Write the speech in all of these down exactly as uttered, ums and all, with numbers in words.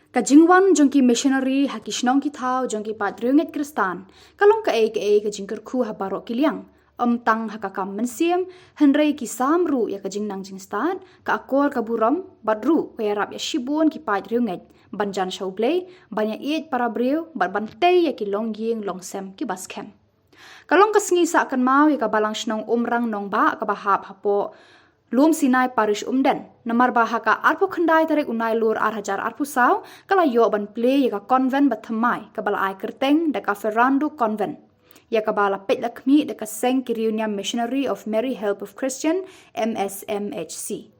Ka jingwan jong ki missionary ha ki shnong ki thaw jong ki paid riewngeit Khristan ka long kaei kaei ka jingkyrkhu ha baroh ki liang. Ym tang ha ka kam mynsiem, hynrei ki sam ruh ïa ka jingnang jingstad, ka akor ka burom, bad ruh ka ïarap ïa shibun ki paid riewngeit ban jan sha U Blei, ban ïaieit para briew, bad ban tei ïa ki longïing longsem kiba skhem. Ka long ka sngi sah kynmaw ïa ka Balang Shnong Umrang Nongbah kaba hap hapoh Lum Sinai Parish Umden. Namar ba ha ka arphew khyndai tarik u Nailur ar hajar arphew saw ka la ïoh ban plie ïa ka convent bathymmai kaba la ai kyrteng da ka Ferrando Convent, ïa kaba la peit la khmih da ka seng ki riewniam Missionary of Mary Help of Christian, M S M H C.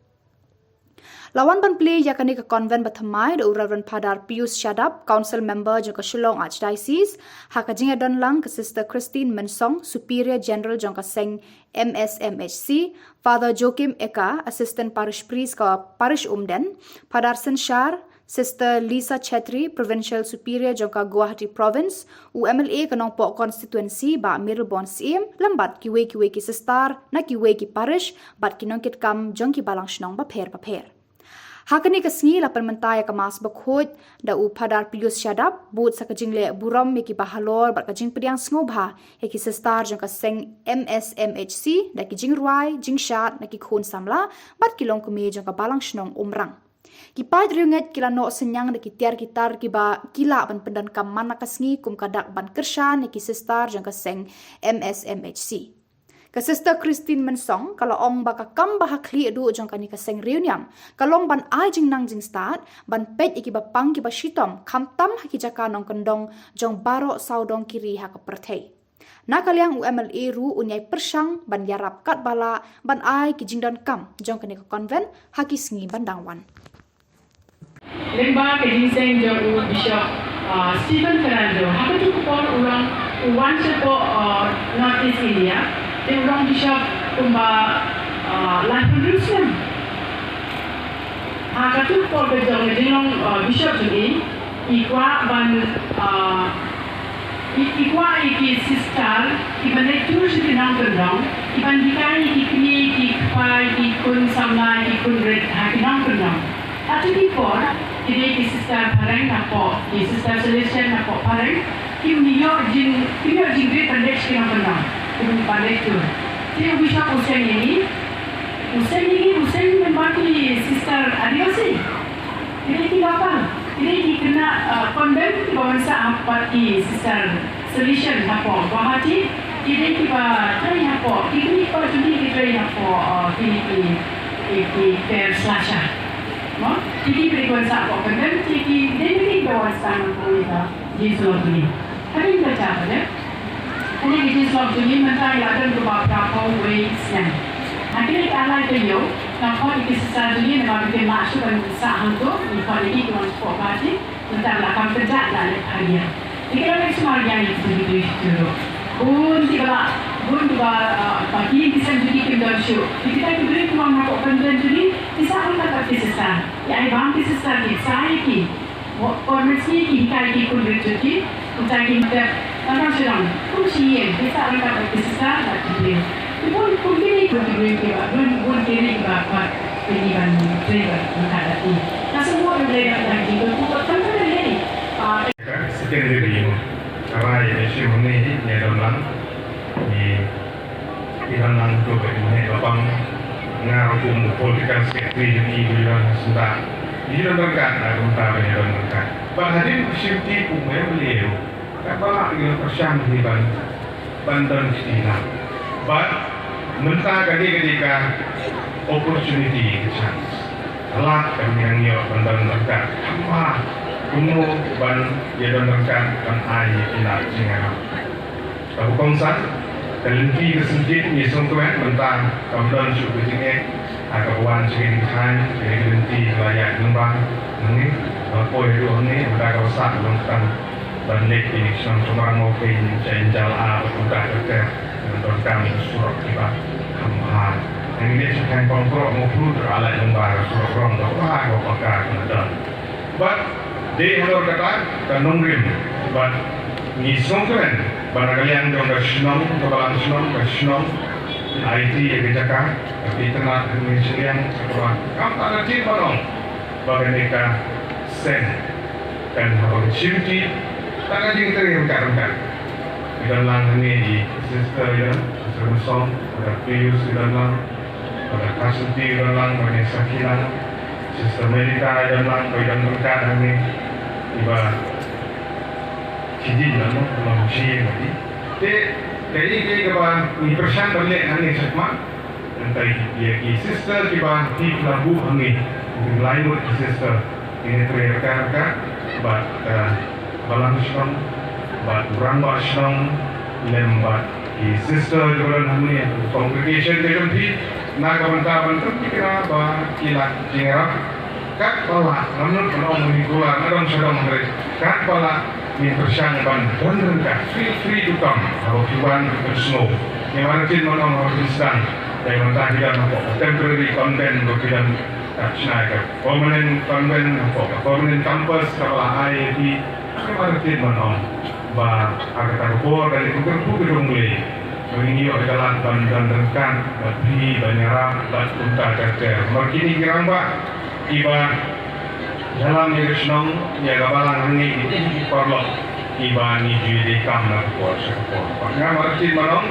La wan ban plie ïa kane ka convent bathymmai da u Reverend Father Pius Shadap, Council Member jong ka Shillong Archdiocese, ha ka jingïadonlang ka Sister Christine Mynsong, Superior General jong ka seng M S M H C, Father Joachim Eka, Assistant Parish Priest ka Parish Umden, Father Synshar, Sister Lisa Chetri, Provincial Superior jong ka Guwahati Province, u M L A ka Nongpoh Constituency Bah Mayralborn Syiem, lem bad kiwei kiwei ki sister na kiwei ki parish, bad ki nongkitkam jong ki balang shnong bapher bapher. Ha kane ka sngi la pynmynta ïa ka Mass Bakhuid da u Father Pius Shadap, bud sa ka jingleh burom ïa ki bahalor bad ka jingpdiang sngewbha ïa ki sister jong ka seng M S M H C da ki jingrwai jingshad na ki khun samla bad ki longkmie jong ka balang shnong Umrang. Ki paid riewngeit ki la noh synñiang da ki tiar ki tar kiba ki lah ban pyndonkam man la ka sngi kum ka dak ban kyrshan ïa ki sister jong ka seng M S M H C. Ka Sister Christine Mynsong ka la ong ba ka kam ba ha khlieh duh jong kane ka seng riewniam ka long ban ai jingnang jingstad, ban peit ïa kiba pang kiba shitom, khamtam ha ki jaka nongkyndong jong baroh sawdong ki ri ha ka pyrthei. Na ka liang u M L A ruh un ïai pyrshang ban ïarap katba lah ban ai ki jingdonkam jong kane ka convent ha ki sngi ban dang wan. Lyngba ka jingseng jong u Bishop, ah, Stephen Ferrando, ha kajuh ka por u long u wan shapoh, ah, North East India, te u long Bishop kumba, ah, laiphew hynriew snem. Ha kajuh ka por ka jong ka jinglong, ah, Bishop jong i, i kwah ban, ah, i, i kwah ïa ki sister kiban leit tour sha ki nongkyndong, kiban hikai ïa ki kmie, ki kpa, ki khun samla, ki khun rit ha ki nongkyndong. Ha kito ki por, ki dei ki sister phareng napoh, ki sister Salesian napoh phareng, kim ïoh jing, kim ïoh jingrit ban leit sha ki nongkyndong, kim ban leit tour. Te u Bishop u seng ïa ngi, u seng ïa ngi, u seng lyngba ki sister Adivasi. Ki dei ki local, ki dei ki khynnah, uh, convent kiba wan sah ha bad ki sister Salesian hapoh Guwahati, ki dei kiba trei hapoh, ki kmie ki pa jong ngi ki trei hapoh, uh, ki, ki, ki, ki Parish Lasha. Mo, ki dei kiba wan sah hapoh convent, ki, ki dei kiba wan sah hapoh ïa ka jingshlur jong ngi. Hadien ka jaka, hadien ka jingshlur jong ngi mynta ngi la don kumba phra phew wei snem. Ha kine ki ar lai taïew, nga khot ïa ki sister jong ngi namar ba kim lah shuh ban sah hangto, ngi khot ïa ki ki wan shapoh Guwahati. Mynta la kam kynjah la leit ha ïing. Te ki la leit sumar ïa ngi ki briew shuh ruh. Bun kiba la, bun kiba, ah, ba ki ïing ki sem jong ki kim don shuh. Te kita ki briew ki wan hapoh convent jong ngi, ki sah ryngkat bad ki sister. Ki ai bam ki sister, ki sah ïa ki. Por mynsngi ki hikai ki khun rit jong ki, uta ki mutep, tang kam shu dang, kum shi ïing, ki sah ryngkat bad ki sister bad ki briew. Ki bun kum kine ki briew kiba, bun, bun ki ri kiba, bad ki ban trei bad ryngkat bad ki. Nga sngewbha ban trei bad ki, bun kum bad kan trei. Ah, secondary ïing. Ka rai ïa shim hangne ïa don lang. Ïa Ki don lang to ba ki meh ba pang. Nga ruh kum u political secretary jong ki, ba ki don ha syndah. Ki don ryngkat, nga kumta ba ki don ryngkat. Bad hadien ka shimti kum u M L A ruh, katba lah ki long pyrshang hi ban, ban don kti lang. Bad mynta ka dei, ka dei ka opportunity, ka chance. Ka lad ka dei nang ïoh ban don ryngkat. Haba kumno ban ïa don ryngkat ban ai ïa ki lad jingïarap. Kaba kongsan, ka lynti ka sngewthuh ngi sngewkmen mynta kam don shuh ka jingeh, ha kaba wan sha kane ka thaiñ, kane ka lynti ka la ïaid lyngba nangne, ba poi haduh hangne, mynta kaba sah long kata ban leit ïa ki shnong Sumrang Mawphei, Jainjal A, bad kumta ter ter, ban donkam ïa ki surok kiba kham bha. Ngi leit sha thaiñ Pamkrok, Mawphlut, ka la ïaid lyngba ka surok rong kaba bha, kaba paka, kaba don. Bad dei halor kata ka nongrim, bad ngi sngewkmen ba na ka liang jong ka shnong, ka balang shnong, ka shnong, ai kti ïa ka jaka, ka itynnad ka ngi shiliang, kaba kam pat da tip ban ong ba kane ka seng Kan haba ka shim ti, ta ka jingtrei ryngkat ryngkat. Ki don lang hangne i sister i don, sister Masom, Brother Pius i don lang, Brother Kasenti i don lang, Brother Sakhi lang, sister Melita i don lang, i don ryngkat hangne. Iba shi jin lang mo, long shi ïa ngi. Te ka i ka i kaba ngi pyrshang ban leh hangne shakhmat. Nangta ïa ki sister kiba ki la buh hangne, ki lai ngut ki sister, ki ngi trei ryngkat ryngkat bad, eh, balang shnong bad u rangbah shnong lem bad ki sister kiba don hangne, congregation ka jong phi, na ka bynta ban pyntikna ba ki la jingïarap. Katba lah, nga mut ban ong ïa ngi kular, nga dang sha dang hynrei. Katba lah, ngin pyrshang ban don ryngkat, feel free to come. Haba phi wan, phi pynsngew. Ïa Martin ban ong haba phin sdang. Dei ban ta phi don hapoh temporary convent, ba phi don, ah, shna ka permanent convent, hapoh ka permanent campus, kaba la ai ïa phi. Ïa Martin ban ong ba ha kata ka por, ka dei ka kyrkhu ka jong U Blei. Ba ngin ïoh ïa ka lad ban don ryngkat bad phi, ban ïarap bad kumta ter ter. Namar kine ki rangbah kiba ïalam ïa ka shnong, ïa ka balang hangne, ki dei ki paralok kiba ngi ju ïadei kam na ka por sha ka por. Bad nga Martin ban ong,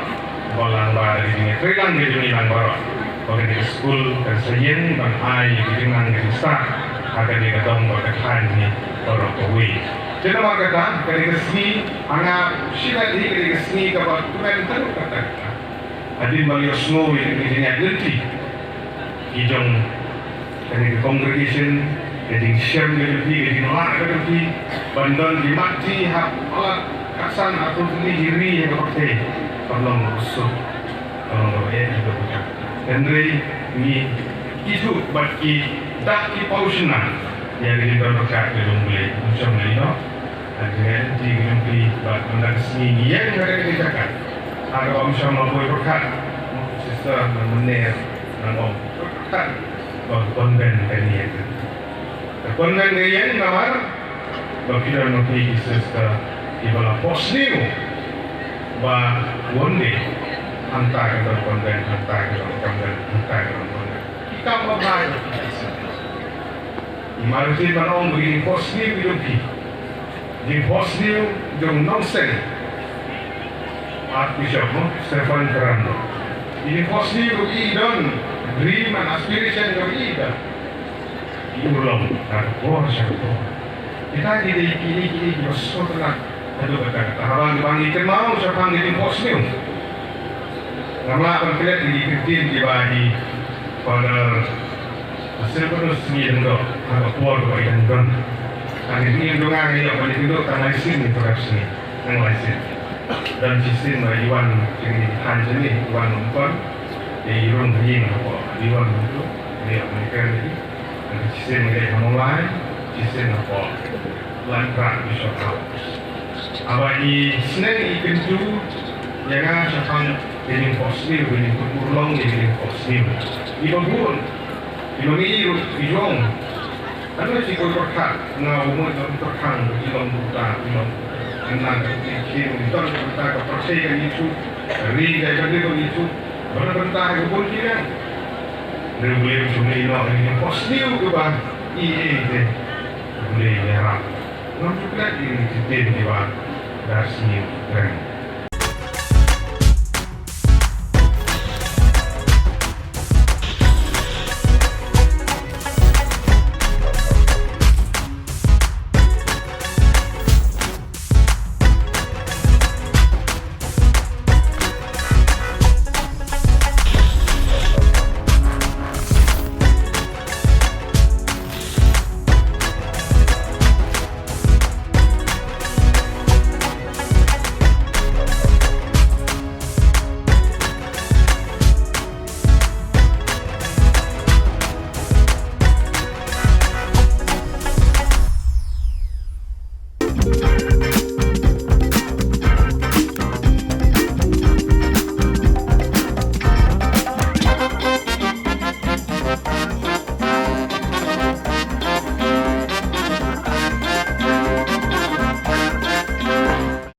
ba lang ba da ka jingïatreilang ka jong ngi lang baroh, ba kane ka skul kan sa ïeng ban ai ïa ka jingnang ka jingstad ha kane ka dong bad ka thaiñ ngi baroh kawei. Te namar kata, kane ka sngi, ha nga shisha hi kane ka sngi kaba kmen haduh katta katta. Hadien ba la ïohsngew ïa kane ka jingïaid lynti ki jong kane ka congregation, ka jingshem ka jong phi, ka jinglah ka jong phi ban don ki mat ti ha palat khatsan arphew tylli ki ri ha ka pyrthei. Ka long kaba suk, ka long kaba eh, ka long kaba eh. Hynrei ngi ithuh bad ki dak ki paw shynna ïa ka jingdon ryngkat ka jong U Blei. Ym shym la ïehnoh. Ka jingïaid lynti ka jong phi bad mynta ka sngi ngi ïeng ha kane ka jaka ha kaba ym shym la poi pyrkhat. Sister nang mynne nang ong pyrkhat ba ka convent kan ïeng. Ka convent ka ïeng namar ba ki don ma phi ki sister kiba la phohsniew ba one day hangta kan don convent, hangta kan don convent, hangta kan don convent. Ki kam ba bha ïa phi ki sister. Martin ban ong ba ki jingphohsniew ki jong phi, jingphohsniew jong Nongseng, Archbishop, no? Stephen Ferrando. Ki jingphohsniew ba ki don dream and aspiration ba ki don. Ki urlong na ka por sha ka por. Kita ki dei kine kine kiba sngewtynnat haduh katta katta. Haba ngi, ba ngi kynmaw shaphang ka jingphohsniew, ngam lah ban klet ïa ki kyntien kiba i Father Silvanus Sngi Lyngdoh ha ka por kaba i dang don. Hangne ngi ïoh, nga ïoh ban ïakynduh tang lai sien, ni Father Sngi, tang lai sien. Don shisien ba i wan jong ngi, than jong ngi, i wan ym kon, i rung ha ïing hapoh, i wan hapoh, ngi ïoh ban ïakren ïa i. Shisien ngi dei ha Mawlai, shisien hapoh Laitumkhrah Bishop House. Haba i sneng i kyntu ïa nga shaphang ka jingphohsniew, ka jingpynurlong ïa ka jingphohsniew. Iba bun, iba ngi ruh i jong. Hynrei shi kyrpad nga u mut nga pyrkhat ba ki long bynta, ki long. Nang ka ki ki ki don bynta ka pyrthei ka ïathuh, ri ka ka dei ka ïathuh. Bynta bynta ka bun ki nang. Hynrei U Blei u shu ïehnoh ïa ka jingphohsniew kaba i ei te. U Blei u ïarap. Ngam shu klet ïa ki ktien kiba dar sniew kren.